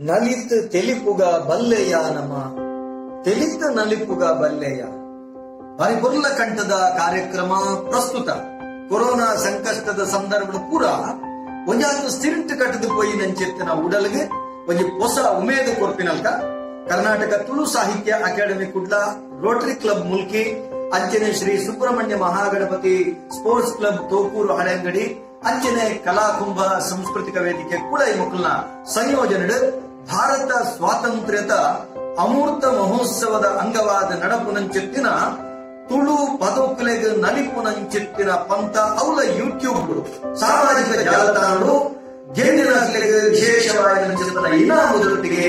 ನಲಿತ್ ತೆಲಿಪುಗ ಬಲ್ಲೆಯ ನಮ ತೆಲಿತ ನಲಿಪುಗ ಬಲ್ಲೆಯ ಬಾರಿ ಕಂಠದ ಕಾರ್ಯಕ್ರಮ ಪ್ರಸ್ತುತ ಕೊರೋನಾ ಸಂಕಷ್ಟದ ಸಂದರ್ಭದ ಪೂರ ಒಂಜಾತು ಸ್ಥಿರಂಟು ಕಟ್ಟದು ಪೋಯಿ ನಂಚೆತ್ತಿನ ಉಡಲ್ಗೆ ಒಂಜಿ ಹೊಸ ಉಮೇದು ಕೊರ್ಪಿನಲ್ಕ Karnataka Tulu Sahitya academy Kudla, rotary club Mulki, ಅಂಚನೆ ಶ್ರೀ ಸುಬ್ರಹ್ಮಣ್ಯ ಮಹಾಗಣಪತಿ ಸ್ಪೋರ್ಟ್ಸ್ ಕ್ಲಬ್ ತೋಕೂರು ಹಳೆಂಗಡಿ, ಅಂಚನೆ ಕಲಾಕುಂಭ ಸಾಂಸ್ಕೃತಿಕ ವೇದಿಕೆ ಕುಳೈ ಮುಕುಲ್ನ ಸಂಯೋಜನೆ ಭಾರತ ಸ್ವಾತಂತ್ರ್ಯದ ಅಮೂರ್ತ ಮಹೋತ್ಸವದ ಅಂಗವಾದ ನಡಪುನಂಚೆತ್ತಿನ ತುಳು ಪದೋಕುಲೆಗ್ ನಲಿಪುನಂಚೆತ್ತಿನ ಪಂತ ಅವಲ ಯೂಟ್ಯೂಬ್ ಸಾಮಾಜಿಕ ಜಾಲತಾಣಗಳು ಗೆಂದಿನಕ್ಲೆಗ್ ವಿಶೇಷವಾದ ಇನಾಮುದೊಟ್ಟಿಗೆ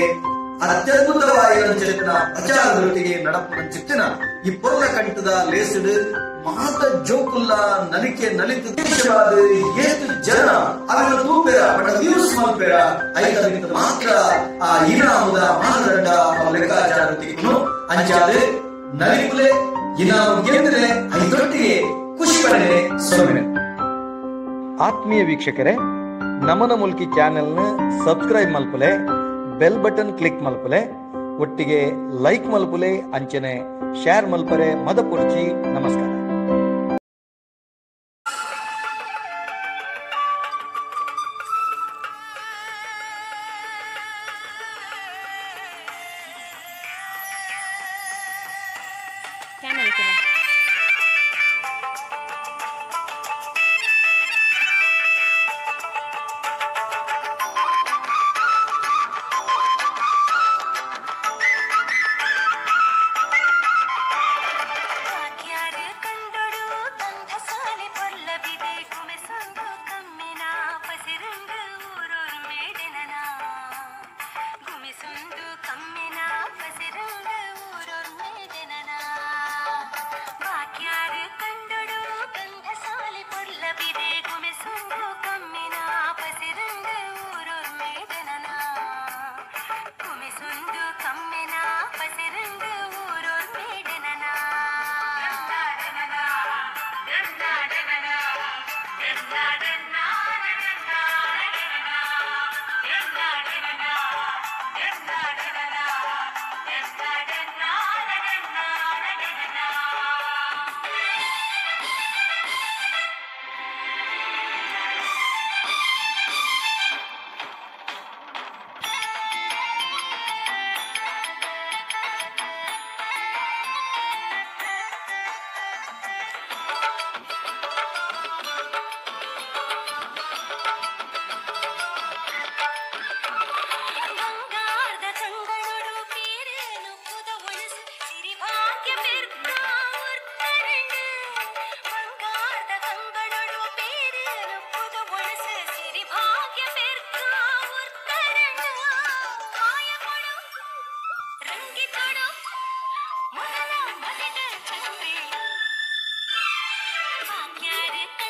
ಅತ್ಯದ್ಭುತವಾದ ಪ್ರಚಾರದೊಟ್ಟಿಗೆ ನಡಪುನಂಚೆತ್ತಿನ ಈ ಪೊರ್ಲ ಕಂಠದ ಲೇಸಿಡು ಮಾತ ಜೋಕುಲ್ಲ ನಲಿಕೆ ನಲಿತು ದೇಶವಾದ ಏತು ಜನ ಅವರ ತೂಪೆರ ಬಡ ವ್ಯೂಸ್ ಮಲ್ಪೆರ ಐತ ಮಾತ್ರ ಆ ಇನಾಮುದ ಮಾನದಂಡ ಲೆಕ್ಕಾಚಾರ ಅಂಚಾದ ನಲಿಪುಲೆ ಇನಾಮು ಗೆದ್ದರೆ ಐದೊಟ್ಟಿಗೆ ಖುಷಿ ಪಡೆನೆ ಸೊನ್ನೆ. ಆತ್ಮೀಯ ವೀಕ್ಷಕರೇ, ನಮನ ಮುಲ್ಕಿ ಚಾನೆಲ್ನ ಸಬ್ಸ್ಕ್ರೈಬ್ ಮಲ್ಪುಲೆ, ಬೆಲ್ ಬಟನ್ ಕ್ಲಿಕ್ ಮಲ್ಪುಲೆ, ಒಟ್ಟಿಗೆ ಲೈಕ್ ಮಲ್ಪುಲೆ, ಅಂಚನೆ ಶೇರ್ ಮಲ್ಪರೆ ಮದಪುರ್ಚಿ. ನಮಸ್ಕಾರ. Get it.